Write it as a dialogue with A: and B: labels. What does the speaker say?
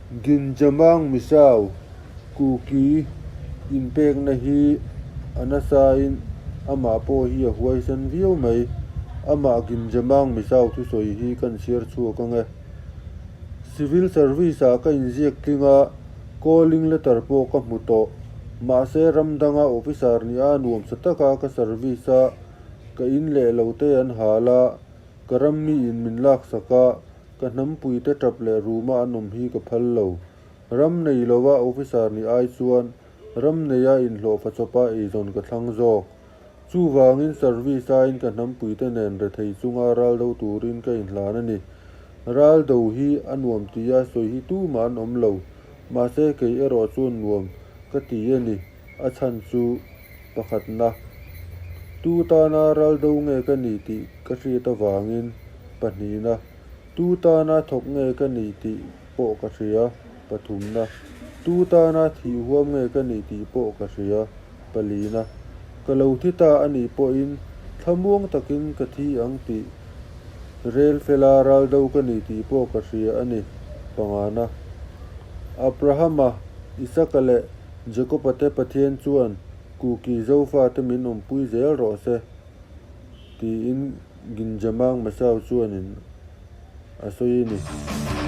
A: Ginjamang Misau, Kuki, inpekna hi a nasain amah pawh hi a huaisen viau mai. Amah Ginjamang Misau thusawi hi kan chhiar chhuak ang e. Civil Service-ah ka inziak tling a, calling letter pawh ka hmu tawh. Mahse ram danga officer nih a nuamsa taka ka service a, ka in leh lo te an hal a, ka ram miin min laksak a, Ka hnampuite tap leh ruma an awm hi ka phal lo. Ram nei lova officer nih ai chuan ram neia inhlawhfa chawpa eizawn ka thlang zawk. Chuvangin service aiin ka hnampuite nen rethei chunga ral do turin ka inhlan a ni. Ral do hi a nuam tia sawi hi tumah an awm lo. Mahse kei erawh chuan nuam ka ti a ni. A chhan chu pakhatna, tu tana ral do nge ka ni tih ka hriat avangin pahnihna, tu tana thawk nge ka ni tih pawh ka hria pathumna, tu tana thih huam nge ka ni tih pawh ka hria palina, ka lo thi ta a nih pawhin thlamuang takin ka thi ang tih rel fela ral do ka ni tih pawh ka hria a ni pangana. Abrahama, Isaka leh Jakob-a te Pathian chuan Kuki Zofate min awmpui zel rawh se, tiin Ginjamang Masao chuanin a sawi a ni.